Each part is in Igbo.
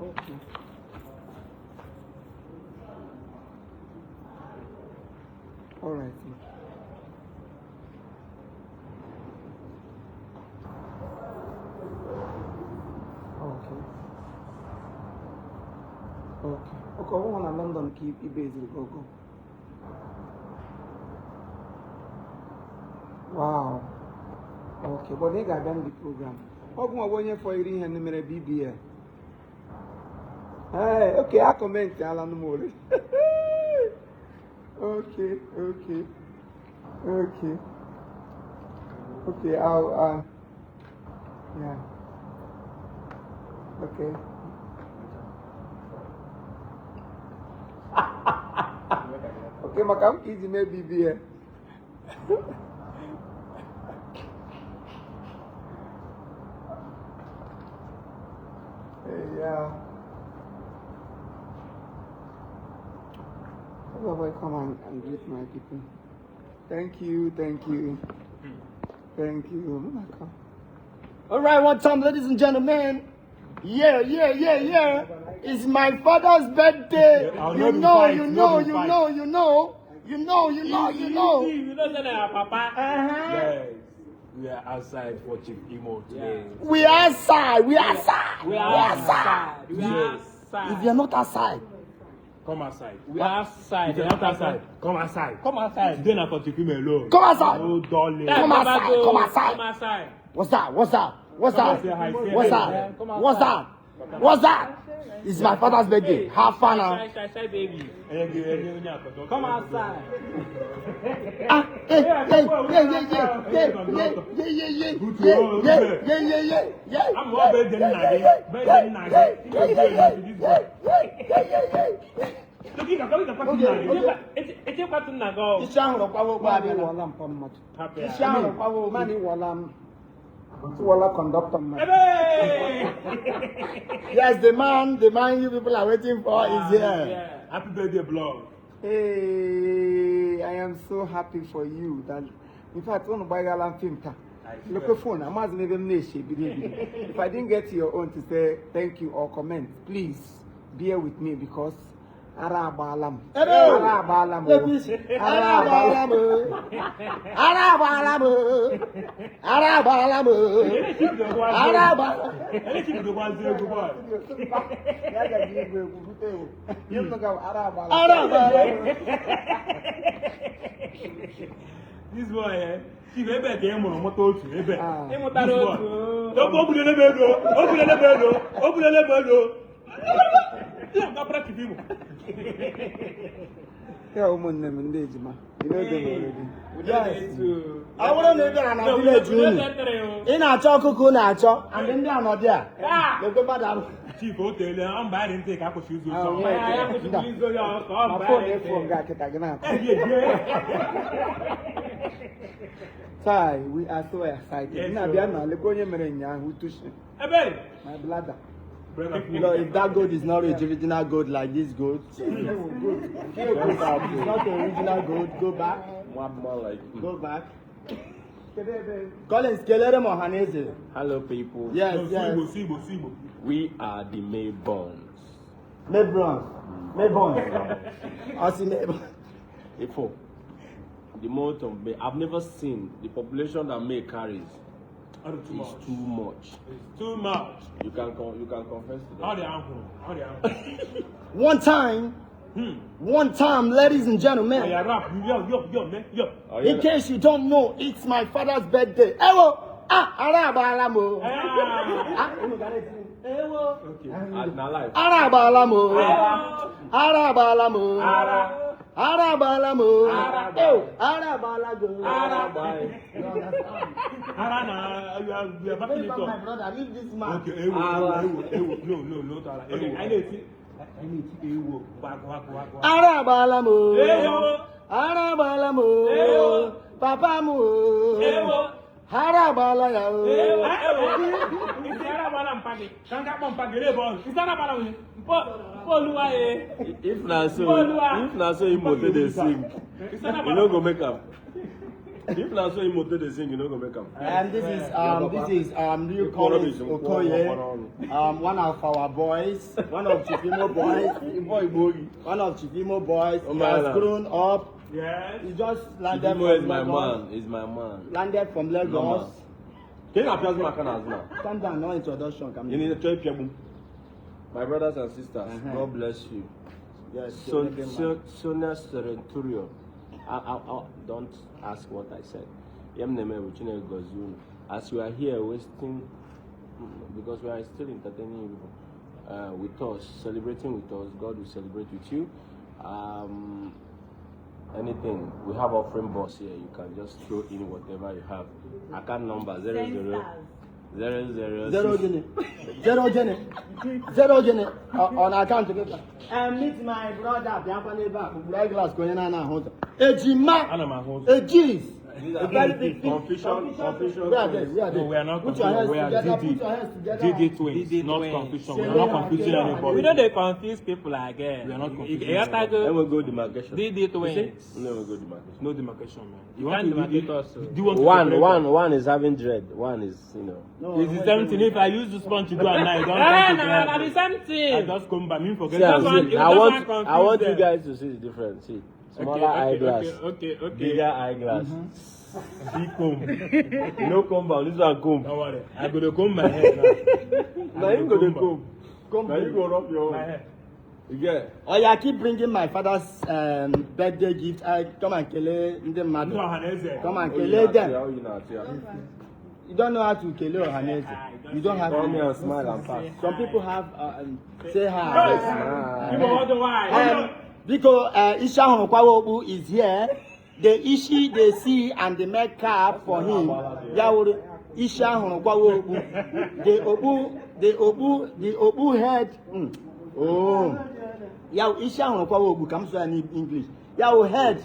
Okay. All right. Okay. Okay. Okay, ọ bụghị na London ka i beziri gogo. Wow. Okay, but ị ga-abịa ndị program. Ọ bụ nwa onye fọ iri ihe mere BBL. Hey, okay, a comment ala m ore. Okay. Okay, I'll yeah. Okay. Okay, maka m ka iji mee BBL. Hey, yeah. Boy, come and greet my people. Thank you, thank you. Thank you. All right, one time, ladies and gentlemen. Yeah. It's my father's birthday. You know, you know, you know, you know, you know, you know, you know. You know, say na papa. Uh-huh. Yes, we are outside for Chief Imo today. We are outside. We are outside. We are outside. We are outside. If you're not outside, Come outside. We are outside. If you're not outside, come outside. Come outside. Today na for Chief Imo alone. Come outside. No darling. Come outside. Come outside. Come outside. What's that? What's that? What's Come that? and say hi. Say What's hi. that? Come outside. What's that? What's that? It's my father's birthday. Have fun now. Shy, shy, shy, baby. Come outside. Ah, hey, hey, yeah, yeah, yeah, yeah, yeah, yeah, yeah, yeah, yeah, yeah, yeah, yeah, yeah. I'm more birthday than I birthday than I Yeah, yeah, yeah, yeah, yeah, yeah, yeah. Echekwa nna gị ọ. Isi ahụrụ kwawa ụgbọ Mmadụ abịala. ịwọla mpa mmadụ. Hapụ ya. Isi ahụrụ kwawa ụgbọ. Mmadụ ịwọla m. Ịwọla kọndọktọ mmadụ. Ebe! Yes, the man you people are waiting for is here. Yeah. Happy birthday, blog. Hey, I am so happy for you that in fact unu gbaghala m film taa. Lekwe phone, amaghịzi m ebe m na-eshi ebido ebido. If I didn't get to your own to say thank you or comment, please bear with me because ara agbaala m. Ara agbaala m. o. Ara agbaala m. Ara agbaala m. Ara agbaala m. Ara agbaala. Ya gaji igwu egwu bute egwu. Ihe m nụga bụ ara agbaala m. Ara agbaala m. This boy, eh? Chief, ebe ka ị mụrụ mụta otu ebe. Ah. Ị mụtara otu. O bulele m ego, o bulele m ego, o bulele m ego. Ya gapara Chief Imo. Ya ụmụnne m ndị ejima. You know them already. Yes. Ọ bụrụ na ị bịara na village unu, ị na-achọ ọkụkọ na-achọ, and ndị anọdị a, lekwe mmadụ ahụ. Chief, o teele, ọ mba anyị ntị ka akwụsị izu Ah, ụzọ. yeah. Ya kwụsịrị izo ya ọsọ, ọ Ma mba phone anyị efu ntị. nga kịta gị na-akọ. Ebe. Tai, we are so excited. Yes, Na-abịa sir. na lekwa onye mere ụnyaahụ utushi. Ebe. My bladder. No, if that goat is not original goat like this goat, if it's not original goat, go back, One more like go back. Kedu ebe? Collins, kelere m ọhaneze. hello people. Yes, No, yes. Igbo, Igbo, Igbo. We are the Maybons. Maybron. Maybon. Ọ sị Maybon. Ifo. The month of May. I've never seen the population that May carries Ọ dị too is much. too much. It's too much. You can you can confess to Ọ that. dị ahụrụ, ọ dị ahụrụ. One time, one time, ladies and gentlemen. Oya rap, yo, yo, yo, man, yo. Oh, yeah. In case you don't know, it's my father's birthday. Ewo! Ah, ara agbaala m o. Ah, unu ga na-eti m. Ewo! Na life. Ara agbaala m o. Ara agbaala m o. Ara agbaala m o. Ewo! Ara agbaala gị o. Bye. Ara na, you are, you are backing it Leave my up. brother, leave this man. Okay, ewo, Ara. ewo, ewo, no, no, no, ara. Okay, anyị na-eti, anyị na-eti ewo, gwa, gwa, gwa, gwa. Ara agbaala m o. Ewo. Ara agbaala m o. Ewo. Papa m o. Ewo. Ara agbaala ya o. Ewo, ewo. Isi ara gbara mpa gị, ka m ga kpọ mpa gị, ebe ọ isi ara gbara onye. Mpo Oluwa ye. If na so, Oluwa. if na so Imo take dey sing, Isi ara you gbara no go make am. If na so Imo dey sing, you no go make am. And this is Liu Collins Okoye, one of our boys, one of Chief Imo boys, one of Chief Imo boys. He has grown up. Yes. He just landed Imo is from my Lagos. man. Is my man. Landed from Lagos. Normal. Can you appear my can now? Calm down, no introduction. Calm You down. need to tell people. My brothers and sisters, God bless you. Yes, So, so, Sonia Serenturio. I, don't ask what I said. Yem neme bụ Chineke gọzie unu. As we are here wasting, because we are still entertaining you people, with us, celebrating with us, God will celebrate with you. Anything, we have offering box here. You can just throw in whatever you have. Account number 00 00 Zero 6. gịnị? Zero gịnị? Zero gịnị? Ọ na akaụntụ gị ka? Meet my brother, bịakwa n'ebe a. Kpukpuru eyeglass ka onye na-ana ahụ ụzọ. Ejima! Ana m ahụ ụzọ. Ejis! These A are very big thing. Confusion, confusion. Where are they? Where are they? No, we are not Put your hands confused. We are together. DD. Put your hands together. DD twins, DD not twins. confusion. We are not confusing anybody. We no dey confuse people again. We are not confusing You anybody. Then we go demarcation. DD twins. Then we go demarcation. No demarcation, man. You can't demarcate us. Do you want to One, separate one, one is having dread. One is, you know. No, It's the same thing. If I use this one to do at night, don't Eh, come na to na na bed. the same I thing. just come back. Me forget. See, I'm just see, you I just want, want I want you confuse guys to see the difference. See, smaller Okay, eyeglass, okay. bigger eyeglass. Big comb. No comb down. This one comb. Don't worry. I go to comb my hair now. Now you go the comb. Comb. Now you go rub your My own. hair. You get. Oya, keep bringing my father's birthday gift. I come and kele ndị mmadụ. Ndị ọhaneze. Come and Oh, you kele na them. tia, oh, you na tia. You don't know how to kele Ohaneze. You don't have Come here to. and smile and pass. Some people have say hi. Smile. People wonder why. Biko, Ishi ahụrụ kwawa okpu is here. The Ishi they see and they make cap for him. Ya wuru Ishi ahụrụ kwawa okpu. The okpu, the okpu, the okpu head. Oh. Ya wụ Ishi ahụrụ kwawa okpu ka m sụọ ya n'English. Ya wụ head,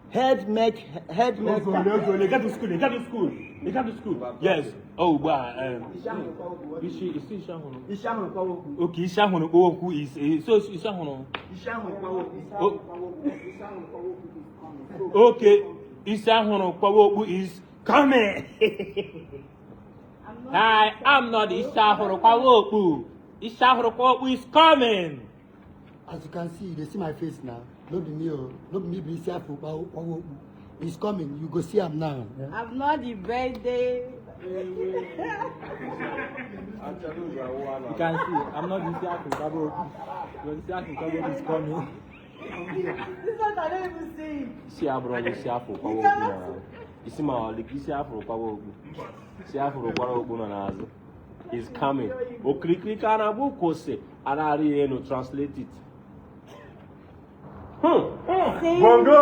head make Ogo, cap. ogo, they got to school. They got to school. They got to school. Yes. Oh, wow. Ishi ahụrụ kwawa okpu. Ishi, isi ishi ahụrụ. Ishi ahụrụ kwawa okpu. Okay, ishi ahụrụ okwu is so ishi ahụrụ. Ishi ahụrụ kwawa okpu. Oh. Okay, isi ahụrụ kwawa okpu is coming. I am not Isi ahụrụ kwawa okpu. Isi ahụrụ kwawa okpu is coming. As you can see, you dey see my face now. No be me o, no be me be isi afọ kwawa okpu. He's coming, you go see am now. Yeah? I'm not the birthday. You can see, I'm not Isi ahụrụ kwawa okpu. Because Isi ahụrụ kwawa okpu is coming. This one I don't even see it. Isi abụrụ na isi afọ kwawa okpu na isi ma ọ dị ka isi afụrụ kwawa okpu. Isi afụrụ kwara okpu nọ n'azụ. Is coming. Okirikiri ka a na-agba ukwu ose a na-arị ya elu, translate it. Bongo.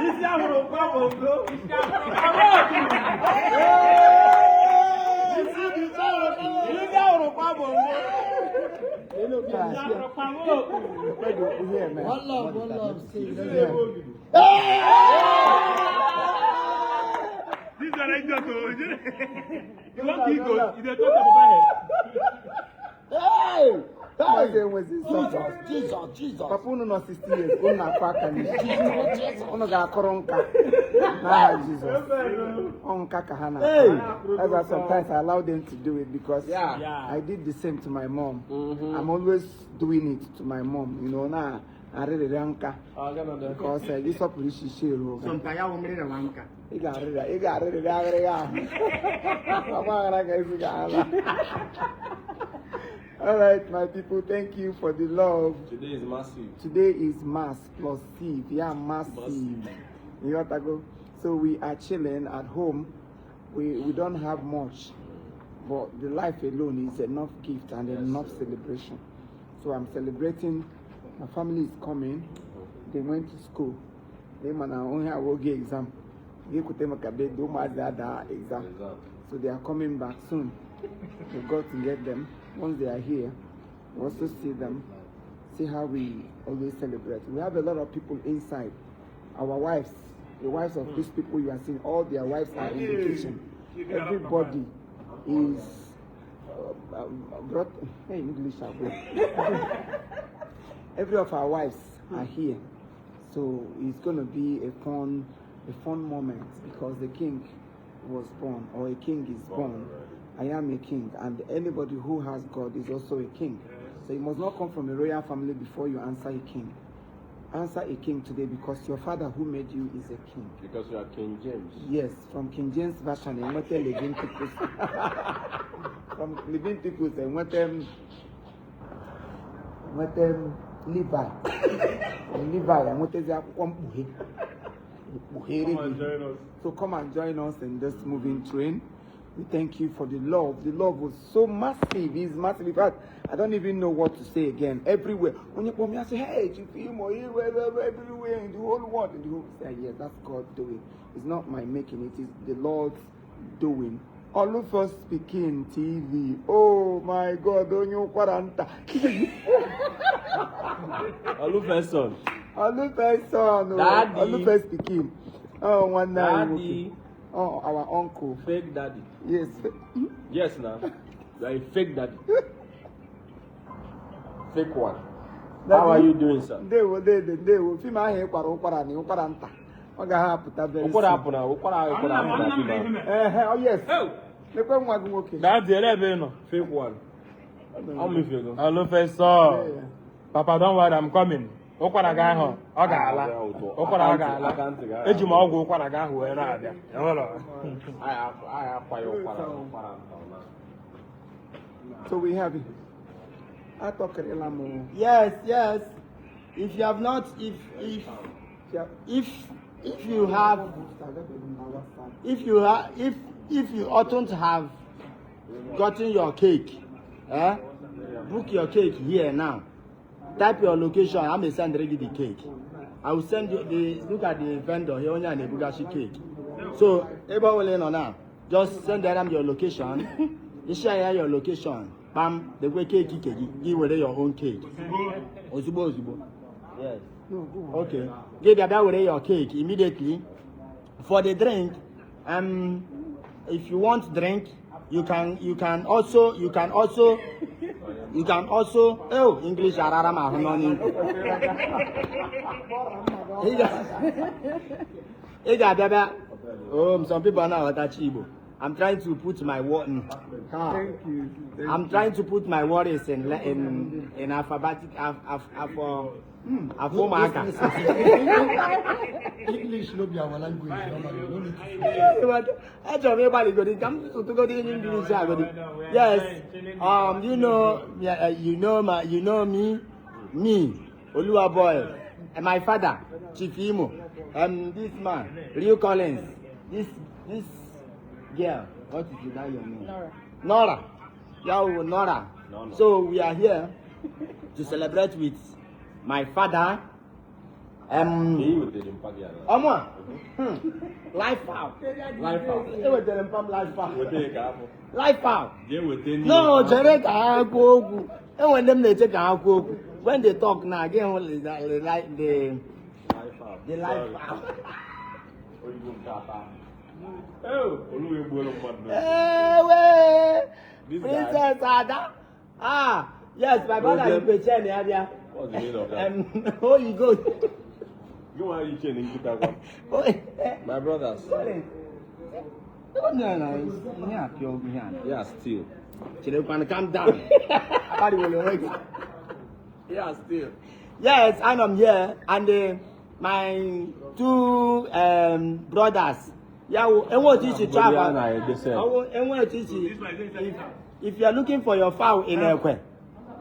Isi ahụrụ kwa bongo. Isi ahụrụ kwa bongo. Isi ahụrụ kwawa okpu. Here, man. One love, one love. See, This one I just told you. You want to go? You dey talk about head. Hey! Maazị Hey! enwezi nsọpụrụ. Jesus, Jesus, Jesus. Papa unu nọ 60 years, unu na-akụ aka n'isi. Unu ga-akụrụ nka n'aha Jizọs. Ọ nka ka ha Hey! na-akụ. That's why sometimes I allow them to do it because Yeah. I did the same to my mom. I'm always doing it to my mom, na arịrịrịa nka because ịsọpụrụ isi isi eruo. Ị ga-arịrịa, ị ga-arịrịrị agịrịga ahụ. Ọgba aghara ka esi ga-ala. All right, my people, thank you for the love. Today is massive. Today is mass plus sieve. Yeah, massive. You got to go. So we are chilling at home. We don't have much, but the life alone is enough gift and enough celebration. So I'm celebrating. My family is coming. They went to school. They man only have exam. They could take exam. Exam. So they are coming back soon. We've got to get them. Once they are here, we also see them, see how we always celebrate. We have a lot of people inside. Our wives, the wives of these people you are seeing, all their wives are in the kitchen. Everybody is brought. Hey, English, I go. Every of our wives are here. So it's going to be a fun a fun moment because the king was born, or a king is born. I am a king, and anybody who has God is also a king. So you must not come from a royal family before you answer a king. Answer a king today because your father who made you is a king. Because you are King James. Yes, from King James Version, enweta Leviticus. From Leviticus, enweta Levi. From Levi, enwetazi akwụkwọ mkpughe. Mkpughere gị. So come and join us in this moving train. We thank you for the love. The love was so massive. It's massive. In fact, I don't even know what to say again. Everywhere. When you come here, I say, hey, Chief Imo, everywhere in the whole world. In the whole, say, yes, that's God doing. It's not my making. It is the Lord's doing. Olufos Speaking TV. Oh my God. Onye ụkwara nta. Olufeson. Olufeson. Daddy. Olufos Speaking. Oh, one night. Daddy. Oh, our uncle. Fake daddy. Yes. Yes, now. You are a fake daddy. Fake one. Daddy. How are you doing, sir? Ndewo dede ndewo. Fim ahụ ị kwara ụkwara na ụkwara nta. Ọ ga-ahapụta very Ụkwara soon. apụ na ụkwara ahụ ụkwara apụ na fim ahụ. Ehe, oh yes. Lekwe nwa gị nwoke. Daddy, ele ebe ị nọ? Fake one. Ọmụfego. Olufeson. Yeah. Papa, don't worry, I'm coming. Ụkwara gị ahụ, ọ ga-ala. Ụkwara ọ ga-ala. Eji m ọgwụ ụkwara gị ahụ wee na-abịa. Enwere. Anyị akwa ya ụkwara ụkwara nta na. So we have it. Atọkịrịla m o. Yes, yes. If you have not, if you have, if you have, if you oughtn't have gotten your cake, eh? Book your cake here now. Type your location. I'm gonna send ready the cake. I will send you the look at the vendor here. Onye na-ebugashi cake. So ebe ọbụla ị nọ now, just send them your location. You share your location. Bam, dekwe cake nke gị. Gị were your own cake. Ozugbo ozugbo. Yes. Okay. Gị bịa bịa were your cake immediately. For the drink, if you want drink, you can also oh, English arara m ahụ n'ọnụ ikwu. Ị ga-abịa bịa. Oh, some people na-aghọtachi Igbo. I'm trying to put my word. Thank you. Thank I'm trying to put my words in alphabetic afọ afọ ụmụaka. English no be our language normally. No need to. Achọrọ m ịgbalịgodi ka m sụtụgodi English agodi. Yes, you know, yeah, you know my, you know me, Oluwaboy, and my father, Chief Imo, this man, Rio Collins, this girl, what is that your name? Nora. Nora. Yeah, Nora. Nora. So we are here to celebrate with my father. Ihe wetere mpa gị ala. Ọmụ a, life out. Life out. Ewetara m pam life out. Weta ya ka afọ. Life out. Jee weta nri. No, chere ka ha kwuo okwu. Enwere ndị m na-eche ka ha kwuo okwu. When they talk na, gị hụ the Life out. the life out. Oyibo nke atọ. Oh, Olu egbuola mmadụ. Ewe! This guy. Princess Ada. Ah, yes, my brother Problem. Igwe Chen ya bịa. What's the meaning of that? Oh, you go. Gị nwa yi chain nkịta kwa. Oh, My brothers. No, no, ihe a pịa ọgwụ ihe a. Yeah, still. Cherekwanụ, calm down. Akparịwala onwe gị. Yeah, still. Yes, I'm here, and my two brothers. Yeah, enwe otu isi chọọ Obodo akwa. a na-edese. Ọwụ, enwe otu isi. If you are looking for your fowl in Ekwe,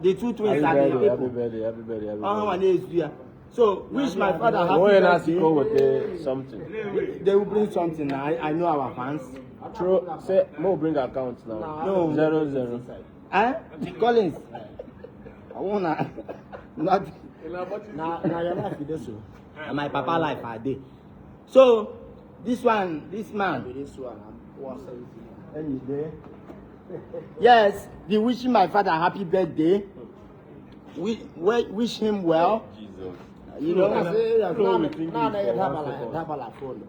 the two twins Happy are the birthday, happy people. birthday, happy birthday, happy Ọha nwa birthday. na-ezu ya. So wish my father happy Onye na-asị ka o birthday. weta something. They will bring something. I know our fans. Throw, say, Mo bring account now. No. 00. Eh? Collins. I wanna not. Na your life you dey so. Na my papa life I dey. So this one, this man. This one, I'm Any day. Yes, be wishing my father happy birthday. We wish him well. Jesus. You know. Flow with English for one second. Dabala phone.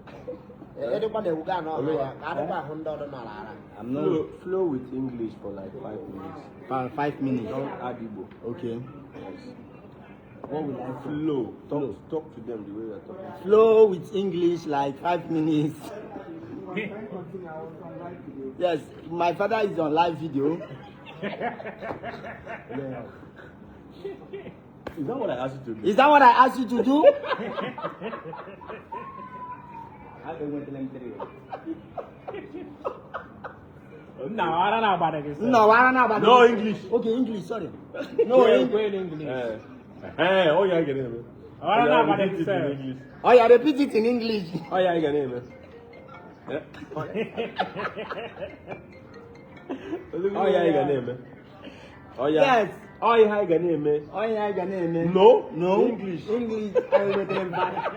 Edekwa na-ewuga na ọha ya ka adịkwa ahụ ndị ọdụ nara ara. I'm not Flow with English for like 5 minutes. for 5 minutes. Don't add Igbo. Okay. Yes. What will I say? Flow. Talk to them the way you are talking. Flow with English like 5 minutes. Can you continue? I was on live video. Yes, my father is on live video. Yeah. Is that what I asked you to do? Is that what I asked you to do? Nna ara na-agbada gị sef. No, I don't know about No English. Okay, English, sorry. No Kwe- English. kwe in English. Eh, oh yeah, get it. Ara na-agbada gị sef. English. Oh yeah, repeat it in English. Oh yeah, get it, man. Oh yeah, get it, man. Oh yeah. Yes. Oh yeah, get it, man. Oh yeah, I name. No. No. English. English. I wait them back.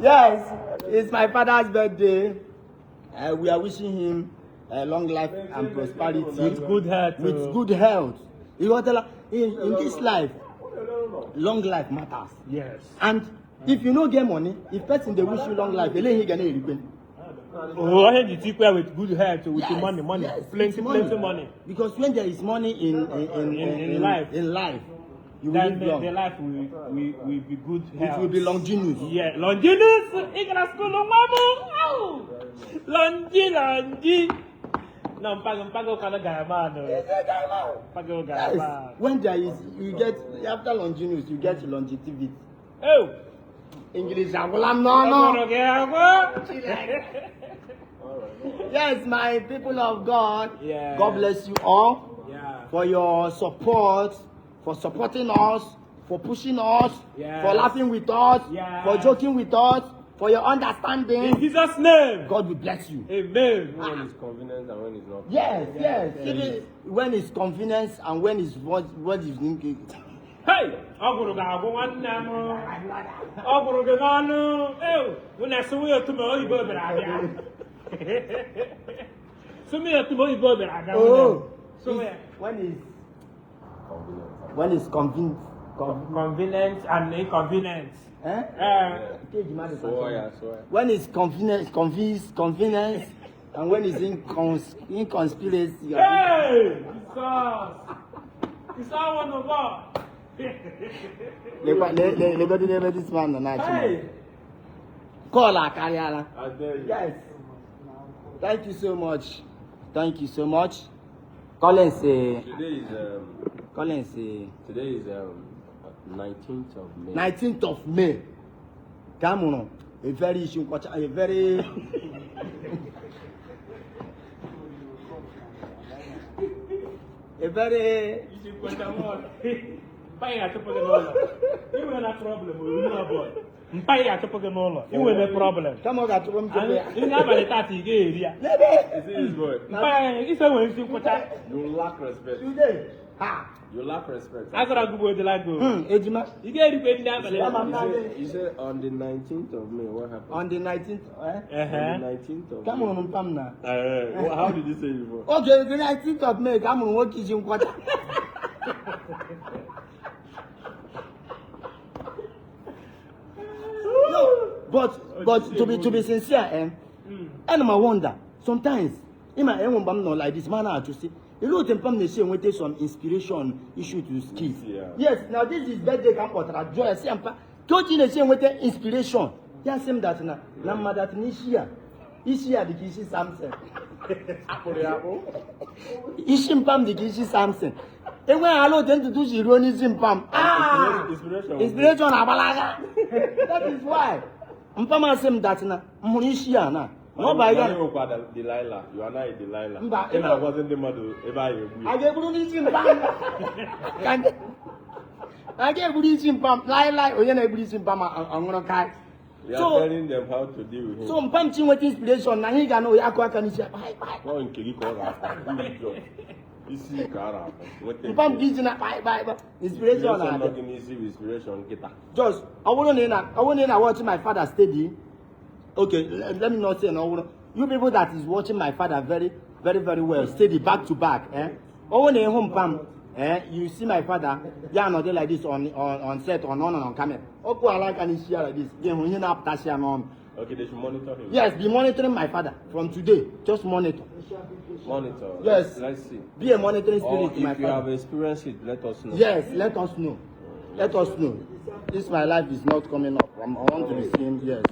Yes, it's my father's birthday. We are wishing him long life and prosperity. With good health. With good health. You got to in this life, long life matters. Yes. And if you no get money, if person dey wish you long life, eleghị ga na-erikwe. Oh, ihe ji tikwa with good health, with Yes, money, money. yes, Plenty, with plenty money. Because when there is money in In life. in life, you will Then live the, long. the life will be good health. It will be longinus. Yeah, Longinus, ị gara school nwa m. Au! Longi, Longi. No, mpago, mpago kwana ga-ama no. Mpago Yes. ga-ama. When there is, you get after longinus, you get longevity. Oh, English agwụla m ọ n'ọnụ. gwụrụ gị agwụ. Yes, my people of God. Yes. God bless you all Yeah. for your support, for supporting us, for pushing us, Yes. for laughing with us, Yes. for joking with us, for your understanding. In Jesus' name. God will bless you. Amen. When it's convenient and when it's not. Yes. Even when it's convenience and when it's what is Hey, ọ gwụrụ gị agwụ nwanne m. Ọ gwụrụ gị n'ọnụ. Ew, unu asụwa ya otu ma oyibo bịara abịa. Sụwa ya otu ma oyibo bịara abịa. Oh, Sụwa ya. when is when is Convenient and inconvenient. eh? Eh. So yeah, so yeah. When is convenience, convince, convenience, and when is inconspiracy. Hey, Jesus. It's all one of us. Lekwa le le legodi n'ebe this man nọ na-achị m. Hey. Call akarịala. I dare you. Yes. Thank you so much. Thank you so much. Collins, Collins, Today is 19th of May. 19th of May. Ka a mụrụ a very isi nkwọcha, a very a very Isi nkwọcha bọọlụ. Mpa ya achụpụ gị n'ụlọ. I nwere problem, oruru boy. Mpa ya achụpụ gị n'ụlọ. I nwere problem. Kama ọ ga-achụpụ m, chụpụ ya. Nri abalị tata ị ga-eri ya. N'ebe You see this boy? Mpa ya ise nwere isi nkwọcha. You lack respect. today. Ha. You lack respect. Agara gị bụ edela gị. Ejima. Ị ga-erikwe nri abalị. Mama, m You say on the 19th of May, what happened? On the 19th, eh? On the 19th of Ka May. mụrụ mpa m na. Well, how did you say it before? Okay, the 19th of May ka a mụrụ nwoke isi nkwọcha. No, but to be sincere, eh, ana m wonder sometimes, ịma enwe mgbe m nọ like this, ma na-ajụ sị, olee otu mpa m na-esi enweta some inspiration issue to skit? Yeah. Yes, now this is birthday ka m kpọtara jụọ ya sị ya, mpa, ka otu ị na-esi enweta inspiration? Ya sị m that na mmadụ that na isi ya dị ka isi Samson. Isi mpa m dị ka isi Samson. Enweghị ala otu ntutu si ruo n'isi mpa m. Ah! Inspiration. Inspiration agbalaga. That is why mpa m asị m that na m hụrụ isi ya na ọ bụ Anyị anyị nwekwa Delilah. You are not a Delilah. Mba, Ị na-agwazi ndị mmadụ ebe anyị egbu a ya. ga-egburu n'isi mpa m. A ga-egburu isi mpa m laịlaị, onye na-egburu isi mpa m ọṅụrụ karị. We are So telling them how to deal with him. So mpa m chi nweta inspiration na ihe ga na oyi akụ aka n'isi ya kpai kpai. Ọ nke gị ka ọ ga-akọ. You idiot. Isi ka a na-akọ. Nweta Mpa m nke. ka iji na kpai kpai kpai inspiration Inspiration nọ na-abịa. gị n'isi bụ inspiration nkịta. Just ọ bụrụ na ị na watch my father steady. Okay, let me not say na ọ bụrụ you people that is watching my father very very very well, steady, back to back, eh, ọ bụrụ na ị hụ mpa m, eh, you see my father, ya nọdị like this on set, on camera, ọ kụọla aka n'isi ya like this, gị hụ ihe na-apụtasị ya n'ọnụ. Okay, they should monitor him. Yes, be monitoring my father from today. Just monitor. Monitor. Yes. Let's see. Be a monitoring Or spirit to my if you father. have experienced it, let us know. Yes, let us know. Let us know. This my life is not coming up. I want to be seen. Yes.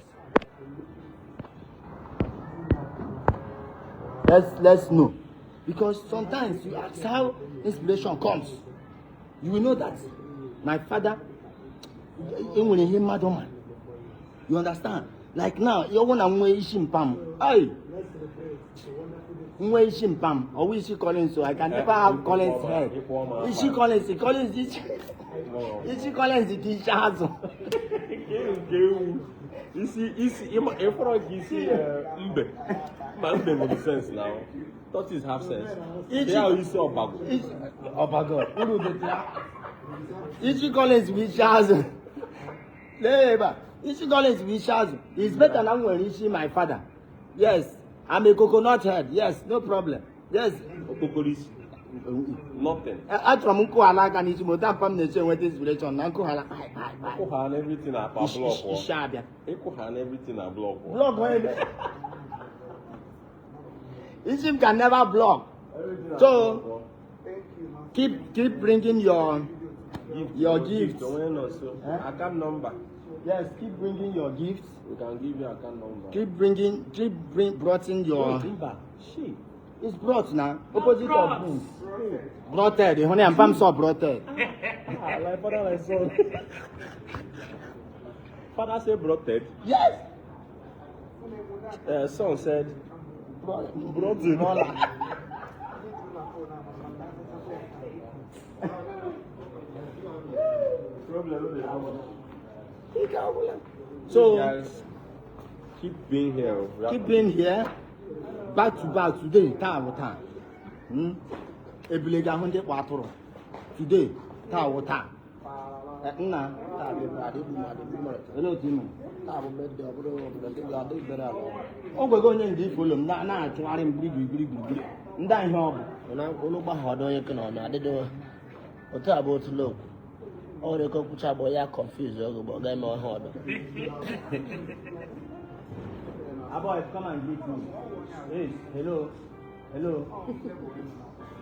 Let's know, because sometimes you ask how inspiration comes. You will know that my father enwere ihe mmadụ ma. You understand? Like now, ọ bụrụ na nwee isi mpam, ay, nwee isi mpam, ọwụ isi Collins, so I can never have Collins head. Isi Collins, Collins isi, isi Collins ka isi azụ. Nke ewu. Isi isi ịfọrọ ka isi mbe. Ma mbe nwere sense now. Tortoise have sense. Ya isi ọbagwo. Ọbago, uru dị ya. Isi Collins bụ isi azụ. Lee ebe a, isi Collins bụ isi azụ. It's better na m nwere isi my father. Yes, I'm a coconut head. Yes, no problem. Yes. Okpokoro isi. Nothing. Achọrọ m nkụghala aka n'isi ma otu mpa m na-eche enweta inspiration na nkụghala kpai kpai kpai. Ịkwụ ha na everything akpa block. Isi abịa. Ịkwụ ha na everything na block. Block onye isi m can never block. So keep bringing your gifts. Onye nọ nso. Account number. Yes, keep bringing your gifts. We can give you account number. Keep bringing, keep bring brought in your. Wait, mba. She. It's brought now. Opposite Brought. of brings. Broughted. Honey, I'm fam so broughted. Ah, like father like son. Father say brought. Yes. Son said Brought. brought. Problem no dey come. So guys, keep being here. We are keep being here. Back to back today. Taa wụ taa. Ebule ga-ahụ ndị kpọ atụrụ. Today. Taa wụ taa. Nna. Taa bụ ebe adịgbu m adịgbu m. Olee otu ị mere? Taa bụ birthday, ọ bụrụ obodo ndị ga-adị bere ala. O gwego onye ndị ifolo m na-achụgharị m gburugburu gburugburu. Ndị a ihe ọ bụ. Unu gbaghọdo onye ke na ọ na-adịdị otu a bụ otu lokwu. Ọ nwere ike okwucha abụọ ya confuse oge mgbe ọ ga-eme ọha ọdọ. Aboy, come and greet me. Hey, hello. Hello.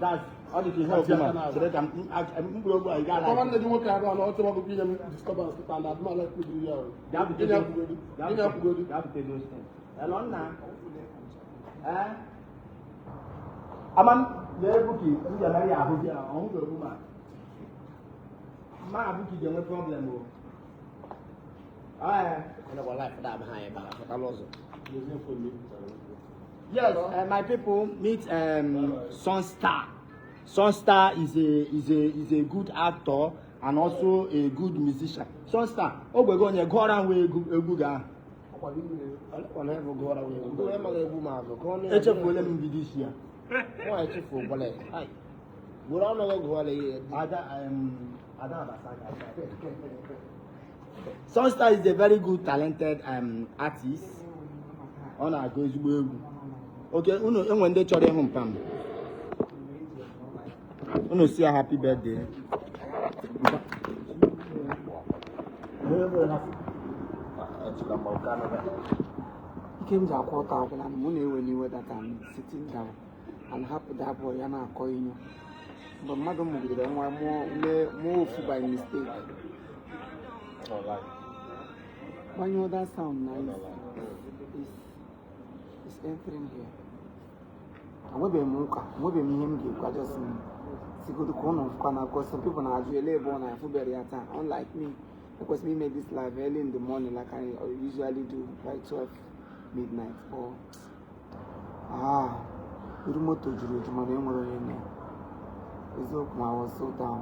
That's all the ihe ọbụla. Chere ka mkpụrụ okwu a ị gaala. Nwanne gị nwoke abụọ na ọ chọrọ ọgụgụ inye m disturbance kịta na adịmala ekpebiri ya o. Gaa bute Gịnị akwụgodi? Gịnị akwụgodi? Gaa bute those things. Hello, nna. Eh? Ama m lee Buki, m ga-emere ya ahụ gị a, ọ hụghị okwu ma. Ma Buki ga-enwe problem o. Eh. Ọnọkwa life da abụghị anyị bara pụtala ụzọ. Yes, my people meet Sunstar. Sunstar is a good actor and also a good musician. Sunstar, o gwego onye gụọra nwa egwu egwu ga ahụ. Ọlekwana ebe gụọra nwunye egwu. Gụọ emaghị egwu ma agụ. Gụọ ọnụ ya. Echefuola m mbido isi ya. Nwaanyị chefuo gwala ya. Ai. Gwụrụ ọnụ gị gụọla ihe. Ada Ada Abasaka. Sunstar is a very good talented artist. Ọ na-agụ ezigbo egwu. Okay, unu enwe ndị chọrọ ịhụ mpam. Unu si ya happy birthday. Ike m ji akwụ ọtọ agwụla m. Mụ na-ewe n'iwe that I'm sitting down and hapụ that boy ya na-akọ inyo mgbe mmadụ mụgidere nwa mụọ mee mụọ ofu by mistake. Gbanyụọ that sound na is entering here. Enwebeghị m ụka, enwebeghị m ihe m ga-ekwu. Just m sigodo ka ụnụ fụkwa na because some people na-ajụ ele ebe ọ na-afụbere ya taa. Unlike me, ekwesịrị m ime this live early in the morning like I usually do by 12 midnight, but ah, iru moto juru eju mana enwere onye nọ. Eziokwu, I was so down,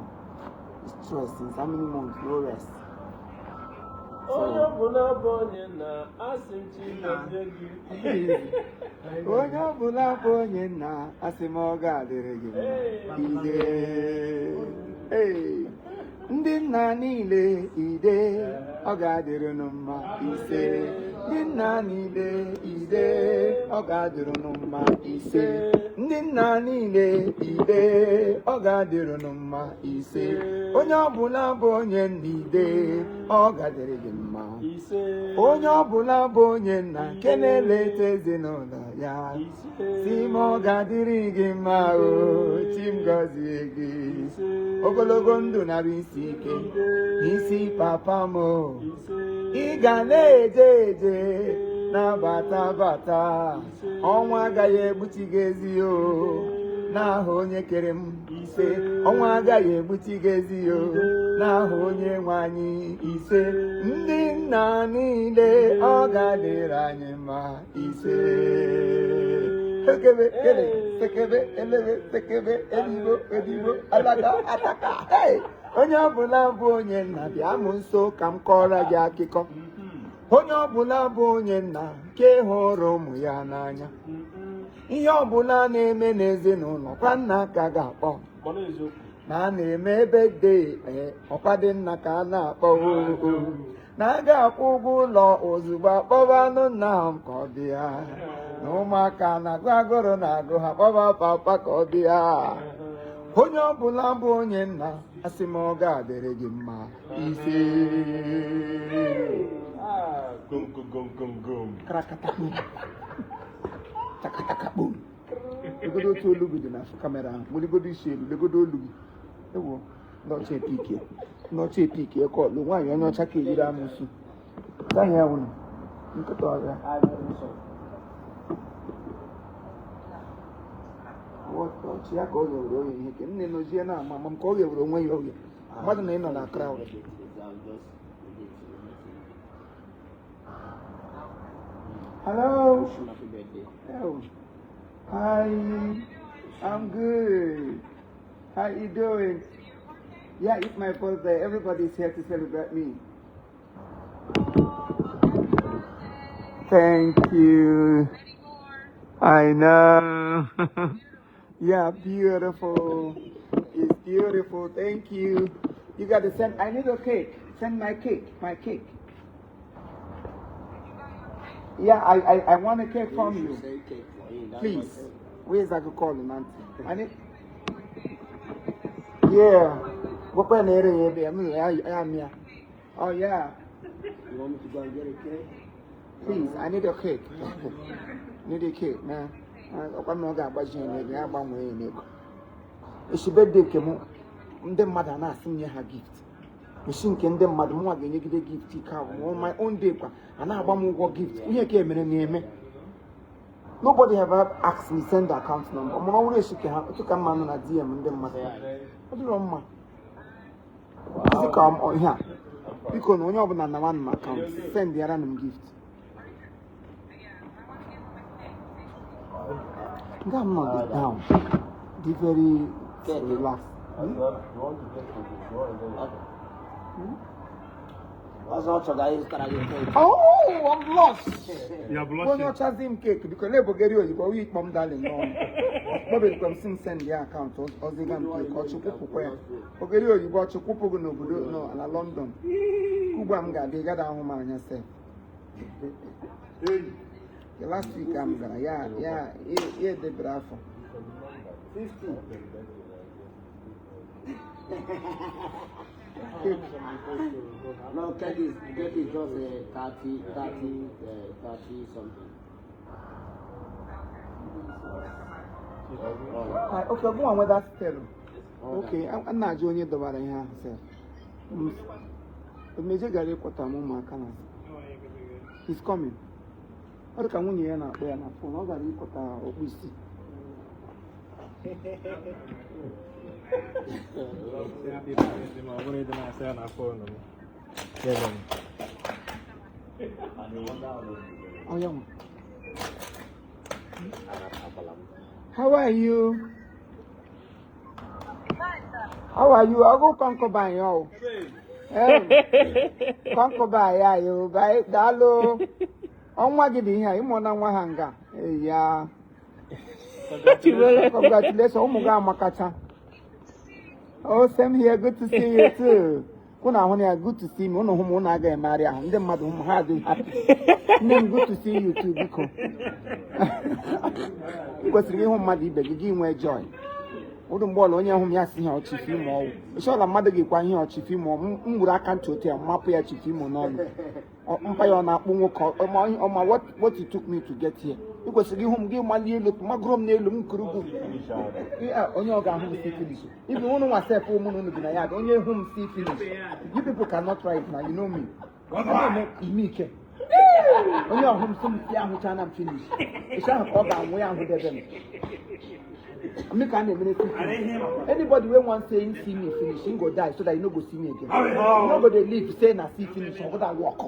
stress since how many months, no rest. Onye ọbụla bụ onye na asị m chi gọzie gị. Onye ọbụla bụ onye nna, asị m ọ ga-adịrị gị mma. Ide. Ee, ndị nna niile, ide, ọ ga-adịrị unu mma. Ise, ndị nna niile, ide, ọ ga-adịrị unu mma. Ise, ndị Ndị nna niile, ide, ọ ga-adịrị unu mma. Ise. Onye ọbụla bụ onye nna, ide, ọ ga-adịrị gị mma. Ise. Onye ọbụla bụ onye nna nke na-eleta ezinụlọ ya, Ise. si m ọ ga-adịrị gị mma. O chi m gọzie gị, ogologo ndụ nara isi ike n'isi papa m o. Ise. Ị ga na-eje eje, na-abata bata, ọnwa agaghị egbuchi gị ezi o, n'aha onye kere m. Ise. Ọnwa agaghị egbuchi gị ezi o, n'aha onye nwe anyị. Ise. Ndị nna niile, ọ ga-adịrị anyị mma. Ise. Sekebe kele sekebe elebe sekebe eligbo eligbo alaka ataka. Hey! Onye ọbụla bụ onye nna, bịa m nso ka m kọọrọ gị akụkọ. Onye ọbụla bụ onye nna nke hụrụ ụmụ ya n'anya, ihe ọbụla na-eme n'ezinụlọ kwa, nna ka ga-akpọ. Mana eziokwu. Na a na-eme birthday, ee, ọkwa dị nna ka a na-akpọ oo. Na a ga-akwụ ụgwọ ụlọ, ozugbo akpọba anụ nna m ka ọ bịa. Na ụmụaka na-agụ agụrụ na-agụ ha, kpọba papa ka ọ bịa. Onye ọbụla bụ onye nna, asị m ọ ga-adịrị gị mma. Ise. Ah, gum gum gum gum gum. Krakatakpum, takatakakpum. Legodo otu olu gị dị na camera ahụ. Weligodo isi elu, legodo olu gị. Ewo, ndị ọcha epike, ndị ọcha epike kọlụ nwaanyị onye ọcha ka eyiri amụsụ zaghị ya wụnụ nkịta ọhịa. Ọchị ya ka ọ ghewere onye ihe ke nne nọzie na ama ama m ka ọ ghewere onwe ya oghe mmadụ na ịnọ na crowd. Hello. Happy birthday. Oh. Hi, I'm good. How you doing? Yeah, it's my birthday. Everybody's here to celebrate me. Thank you. I know. Yeah, beautiful. It's beautiful. Thank you. You got to send. I need a cake. Send my cake. My cake. Yeah, I want a cake from you. Send cake for him. That's Please. what- Where's I could call him, auntie? I need. Yeah. What kind of area be? I'm yeah. Oh yeah. You want me to go and get a cake? Please, I need a cake. Need a cake, man. Ọkwa m na ọ ga-agbaji ya n'ego, ya agbanwee ya n'ego. Echi birthday nke m, ndị mmadụ a na-asị m nye ha gift. Echi nke ndị mmadụ, mụnwa ga-enyegide gift ike ahụ. Ma on my own day kwa, a na-agba m ụgwọ gift. Ihe ka emere na-eme. Nobody have ever asked me send the account number. Mụrụ ọhụrụ echi ke ha, otu ka mma nọ na DM ndị mmadụ. Ọ dịrọ mma. Isi ka ihe a. Biko na onye ọbụla na m account, send yara m gift. Nga m nọ dị down, dị very relaxed. You want to get food? You want to get Ọzọ ọ chọrọ ịzụtara gị cake. Oh, I'm lost. You are Onye blushing. ọchazi m cake, biko na-ebogeri oyibo onye ikpọ m darling n'ọnụ. Kpọbekwa m si m send ya account, ọziga m cake, ọ chụkwụpụkwa ya. Ogeri oyibo ọ chụkwụpụ gị n'obodo nọ na London. Ugbu a m ga-abịa, ị gada ahụ m anya sef. The last week m gara ya ya ya edebere afọ. 50. Cake. No, cake is just 30, 30, 30 something. Ah, okay, ọ gụnwa nwe that stelu. Okay, a na-ajụ onye dọbara ihe ahụ sef. Omeje gara ịkwọta m ụmụaka na he's coming. Ọ dị ka nwunye ya na-akpọ ya na phone, ọ gara ịkwọta okpu isi. Ma ọ bụrụ ịdị na-asa ya na phone m. Kevin. Ọ ya nwe. How are you? How are you? Ọgụ concubine ya o. Concubine ya yo, bye, daalụ. Ọnwa gị dị ihe a, ịmụ na nwa ha nga. Ya. Congratulations, ụmụ gị amakacha. Oh, same here. Good to see you too. Unu ahụ na ya, good to see me. Unu hụ m, unu agaghị emegharị ahụ. Ndị mmadụ hụ m, ha adịghị happy. Nne m, good to see you too, biko. Ị kwesịrị ịhụ mmadụ ibe gị, gị nwee joy. Ụdụ mgbe ọla onye hụ m, ya si ihe ọchịfị ime ọwụ ịchọla mmadụ ga-ekwa ihe ọchịfị ime. M gburu aka ntị otu ya, mapụ ya chief Imo n'ọnụ. Mpa ya ọ na-akpụ nwoke ọma. What it took me to get here. Ị kwesịrị ịhụ m, gị malie elu, magoro m n'elu m kurugu. Onye ọ ga-ahụ m si finish. Ibi ụnụ nwa sef, ụmụ na unu bi na ya, onye hụ m si finish. You people cannot try it now, you know me. Ime ike onye ọhụ m sị m si ahụcha na m finish. Ịchọ ahụ ka ọ ga-anwụ ya, ahụ debe m. Me ka a na-emere see finish. Anybody wey wan say him see me finish, him go die so that you no go see me again. You no go dey live say na see finish ọ gụda work.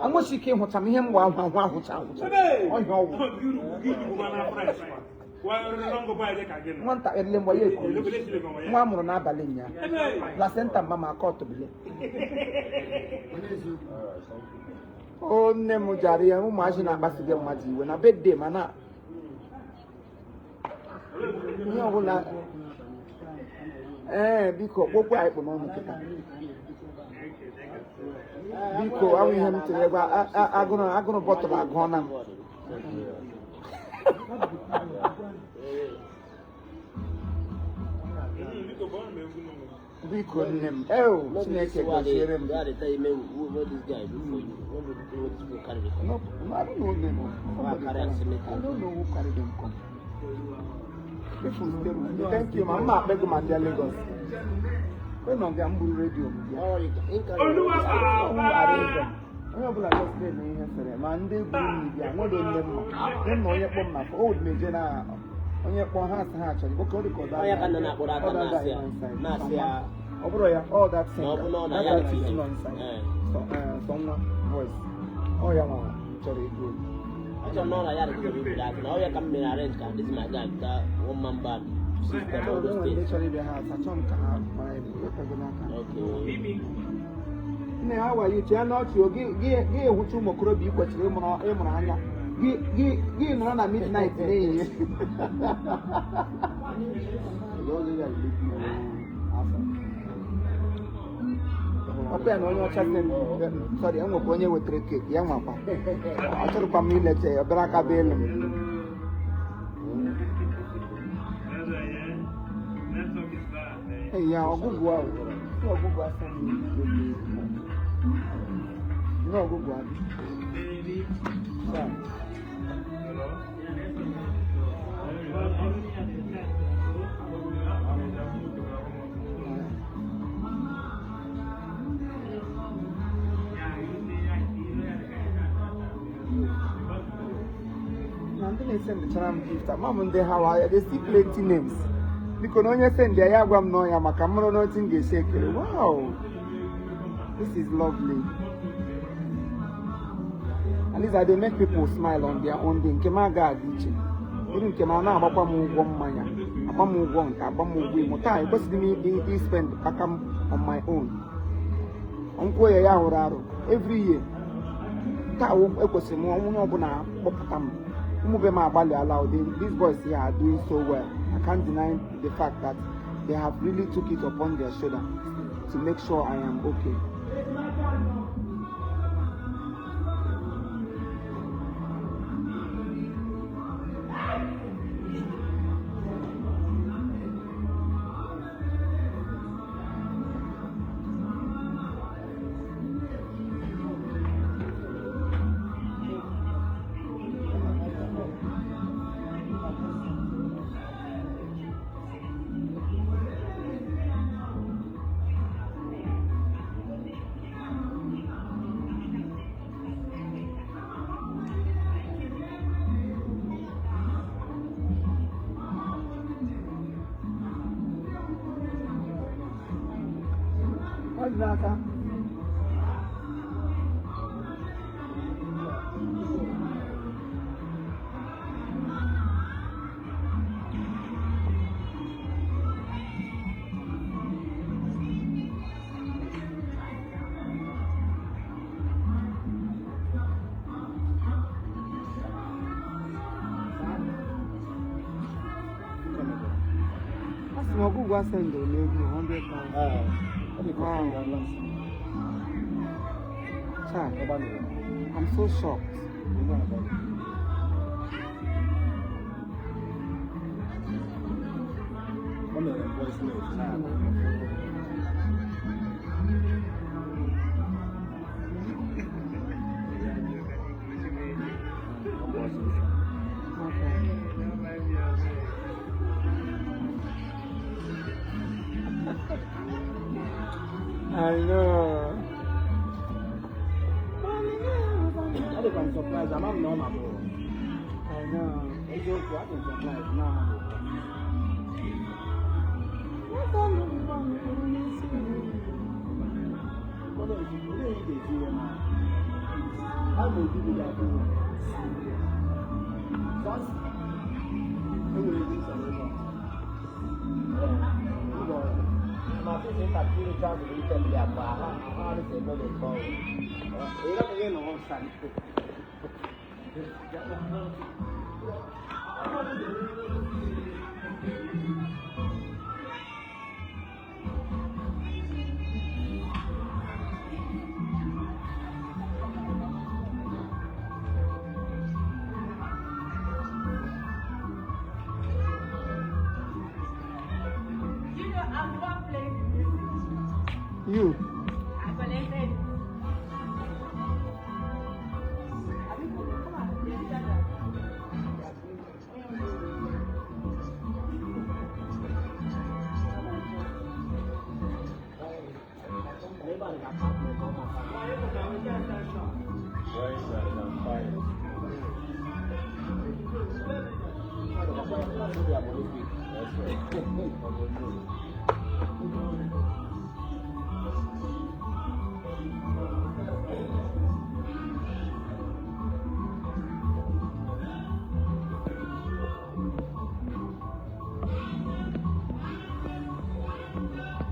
Anwụchi ike ịhụcha m ihe m gba ahụ ahụ ahụcha ahụcha ọhịa ọgwụ. Nwata ele mgbe ya ekuru nwa a mụrụ n'abalị nya placenta mama aka ọtụbile. O nne m jara ya, ụmụazị na-akpasu gị mmadụ iwe na birthday, mana ihe ọbụla. Ee, biko, kpokwu anyị kpụ n'ọnụ kịta, biko. Awụ ihe m chere gwa agụrụ agụrụ bọtụlụ agụọ na m. Biko nne m, eo Chineke gọziere m. No, no, I don't know them. I don't know who carry them come. People stay with me. Thank you, ma. Mma akpego ma ndị Lagos. Kwe na ọga m buru redio m bịa. Onye ọbụla just na-eme ihe sere ma ndị buru m bịa nwere nne m ma nne m na onye kpọ m na o meje na onye kpọ ha asị ha chọrọ oke ọ dị ka ọ Onye ka nna na-akpọrọ aka na-asị ya. Ọ bụrụ ya, all that thing Na ọ bụ na ọ na that ya artist na- nọ inside. Eh. So, so nwa voice ọ ya nwa chọrọ ego. Achọrọ na ọ na ya dị ka aka na ọ ya ka m mere arrange ka this my guy bịa one man band system all those Enwere ndị things. chọrọ ịbịa ha achọ m ka ha mara ebe ịkwago n'aka. Okay. Nne, how are you? Chee n'ọchị o, gị gị ehụcha ụmụ okorobịa ị kwesịrị ịmụrụ anya. Gị nọrọ na midnight n'ehihie. Ọkwa ya na onye ọcha sị m, sorry, enwekwa onye wetara cake ya nwakwa. Ọ chọrọkwa m ileta ya, obere aka bụ elu m. Ee, ya ọgụgụ ahụ. Ndị ọgụgụ asị m ndị ọgụgụ adị. Yeah. Na ndị na-esendịchara m gift, ama m ndị ha wa. They see plenty names. Biko, na onye send ya, ya gwa m n'ọnya maka mụrụ n'otu m ga-esi ekele. Wow, this is lovely. At least I dey make people smile on their own day. Nke m aga adị iche iru nke m a na-agbakwa m ụgwọ mmanya, agba m ụgwọ nke, agba m ụgwọ imo. Taa ekwesịrị m i spend aka m on my own. Nkwụ ya ya hụrụ arụ every year. Taa ekwesịrị m onye ọbụla kpọpụta m. Ụmụ be m agbalịala. These boys here are doing so well. I can't deny the fact that they have really took it upon their shoulder to make sure I am okay. Ọ dị n'aka. Asị m ọgwụgwọ asendịrị m ego 100,000. Wow. Chai, I'm so shocked. Okay. I know. Adịkwa m surprise, ama m na ọ ma bụ. I know. Eziokwu, adị m surprise na ama bụ. Ụfọdụ olee ihe ị ga-esi ihe ma ha ma obi gị ga-adị mma. Sọsị, enwere ebe nsọrọ ịgba. Ma sisi tapiri changu itembea kwa ha ha ni sebe de kwa. Ị gaghị nọ ọside. You know, I'm one playing the music. You. I collected it. Come on, there's that.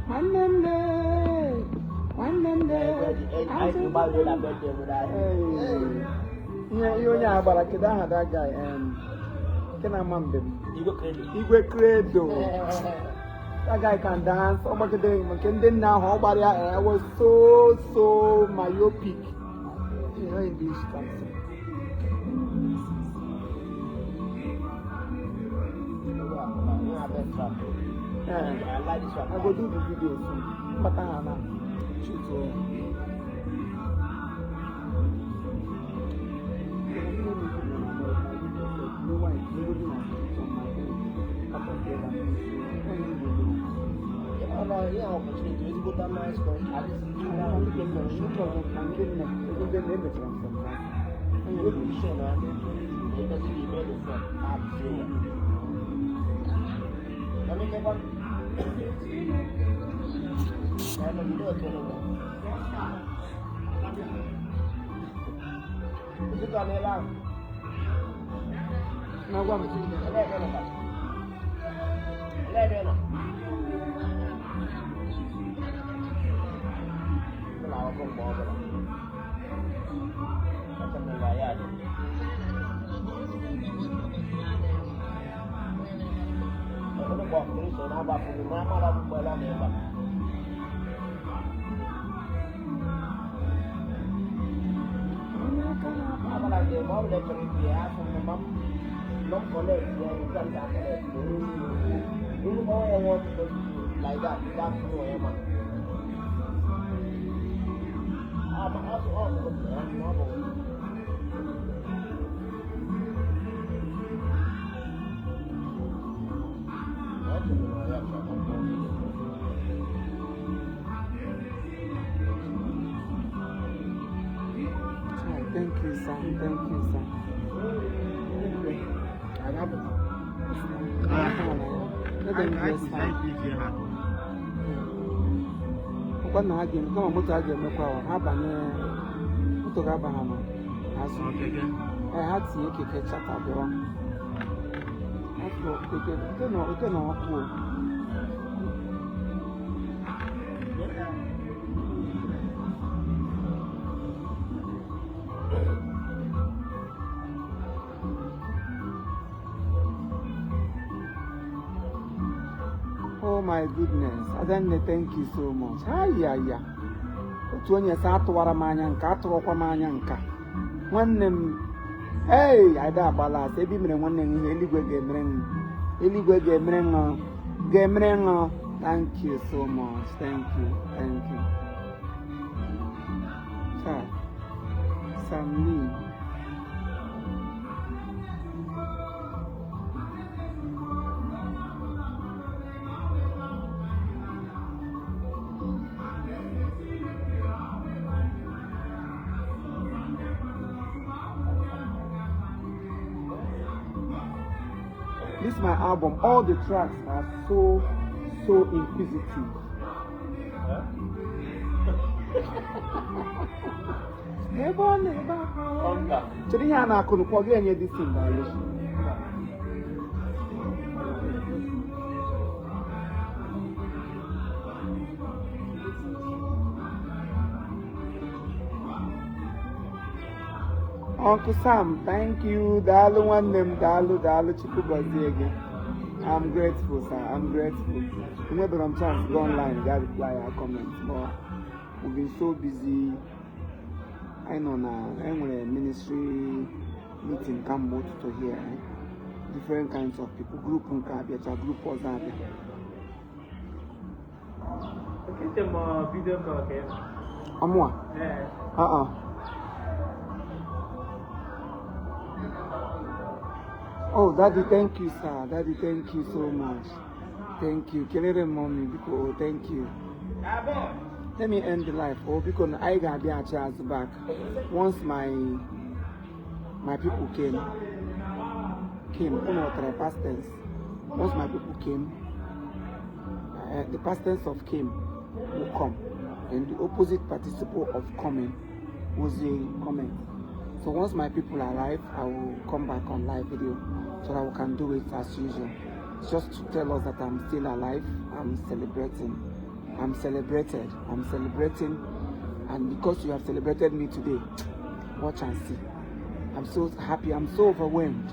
Nwanne m lee. Nwanne m lee. Hey. Ihe onye a gbara, kedu aha that guy, nke na-ama mbem? Igwe Credo. Igwe Credo. That guy can dance. Ọ gbagidere nke ndị nna ahụ ọ gbara ya, was so so myopic. You know English dancing. I like this one. I go do the video soon. Mbata ha na shoot ya. Oh, no, yeah, opportunity. Ezigbo nice country. At least you know, you go show na because you made the phone. Let me get one. I know you don't know. Is it on the line? Na-agwa m. Ele ebe nọ. Ele ebe nọ. Ụlọ akwụkwọ mgbe ọ bụla. Echefula ya dị. Ọbụrụ kwa ọkụrụ so na-agbapụghị ma amara akwụkwọ ebe a na-ebe a. Abala dị ma ọ bụla chọrọ ibu ya afọ m ma m nọ m connect ya nke m ga connect olu kpọọ ya nwa like that that phone ya ma. Ah, ma asụ ọ bụ ọ bụ. Chai, thank you, sir. Thank you, sir. Let them dress fine. Ọkwa na ha ga-eme kama moto ha ga-emekwa ahụ, ha banye moto ga-aba ha na azụ. Ee, ha tinye keke chata bịawa. Afọ keke ote na ote na ọkụ o. Oh my goodness. Adanne, thank you so much. Hi, ya ya. Otu onye sị atụwara m anya nka, atụrọkwa m anya nka. Nwanne m, hey, ada agbala asị ebe i mere nwanne m ihe eluigwe ga-emere m. Eluigwe ga-emere m ga-emere m. Thank you so much. Thank you. Thank you. Chai. Sam Lee. This is my album. All the tracks are so, so inquisitive. Ebe ọ na-ebe akwa. Chere ihe a na-akụ nụkwa ọ ga-enye this thing violation. Uncle Sam, thank you. Daalụ nwanne m, daalụ, daalụ, Chukwu gọzie gị. I'm grateful, sir. I'm grateful. Enwebere m chance go online ga reply our comments, but we've been so busy. I know na enwere ministry meeting kamgbe ụtụtụ here. Eh? Different kinds of people, group nke abịacha, group ọzọ abịa. Eche m video call ka ị nọ. Ọmụa? Ee. Uh-uh. Oh, Daddy, thank you, sir. Daddy, thank you so much. Thank you. Kelere m mommy, biko, oh, thank you. Let me end the life. Oh, because I ga-abịaghachi azụ back. Once my people came, unu ghọtara past tense. Once my people came, the past tense of came will come. And the opposite participle of coming was a comment. So once my people arrive, I will come back on live video so that we can do it as usual. It's just to tell us that I'm still alive, I'm celebrating. I'm celebrated. I'm celebrating. And because you have celebrated me today, watch and see. I'm so happy. I'm so overwhelmed.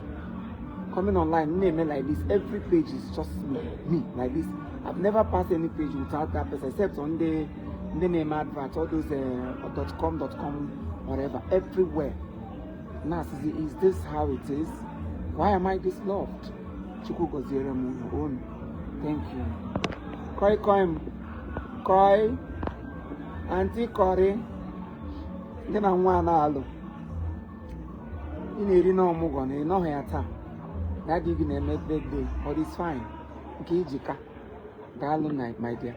Coming online, name like this, every page is just me, like this. I've never passed any page without that person, except on the name advert, all those .com, .com, whatever, everywhere. Now, is this how it is? Why am I this loved? Chukwu goziere m unu own. Thank you. Koi koi m. Koi. Auntie Kori. Gị na nwa a na-alụ. Ị na-eri na ọmụgwọ na ị nọghị ya taa. Daddy gị na-eme birthday, but it's fine. Nke iji ka. Daalụ na my dear.